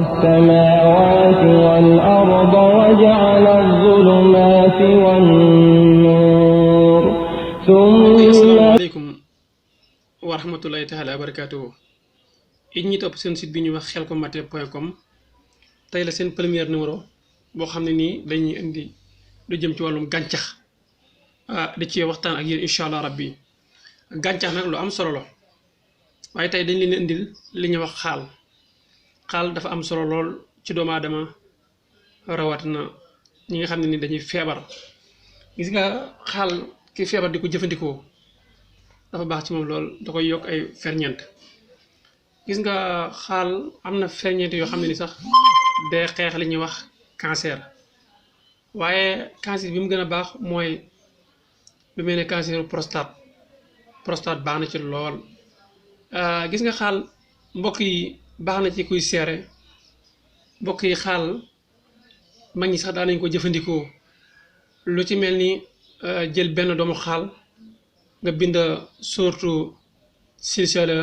السماوات والأرض وجعل الظلمات والنور asalaamaaleykum wa rahmatullahi taala wa barakaatuhu it ñi topp seen site bi ñu wax xelcom-matin.com tey la seen première numéro boo xam ne nii dañuy indi lu jëm ci wàllum gàncax da ci waxtaan ak yéen incha allah rabbi gàncax nag lu am solo la waaye tey dañ leen indil li ñuy wax xaal dafa am solo lool ci doomu aadama rawatina ñi nga xam ne ni dañuy feebar. Gis nga xaal ki feebar di ko jëfandikoo dafa baax ci moom lool, da koy yokk ay ferñeent. Gis nga xaal am na ferñeent yoo xam ne ni sax day xeex li ñuy wax cancer, waaye cancer bi mu gën a baax mooy lu mel ne cancer prostate baax na ci lool. Gis nga xaal mbokk yi baax na ci kuy seere. mbokk yi xaal mag ñi sax daan nañ ko jëfandikoo lu ci mel ni jël benn doomu xaal nga bind surtout silsila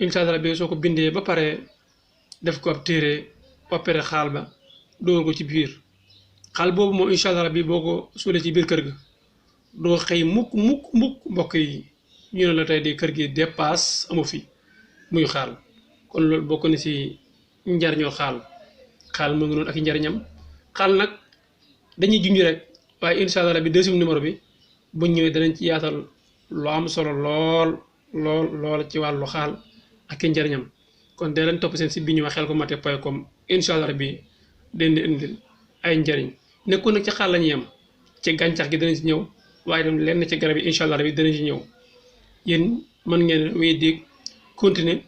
incha allah bi soo ko bindee ba pare def ko ab téere opéré xaal ba dugal ko ci biir xaal boobu moom incha allah bi boo ko suulee ci biir kër ga doo xëy mukk mbokk yi ñu ne la tey di kër gi dépasse amu fi muy xaal. kon loolu bokk na ci njariñoo xaal mu ngi noonu ak i njariñam. xaal nag dañuy junj rek waaye incha allah bi deuxième numéro bi buñ ñëwee danañ ci yaatal lu am solo lool ci wàllu xaal ak i njariñam. kon dee leen topp seen site bi ñuy wax xelcom-matin.com incha allah bi dañ di indil ay njariñ. nekkoon nag ci xaal la ñuy yem, ci gàncax gi danañ ci ñëw waaye dem lenn ci garab yi incha allah bi danañ ci ñëw. yéen mën ngeen wéy di continuer.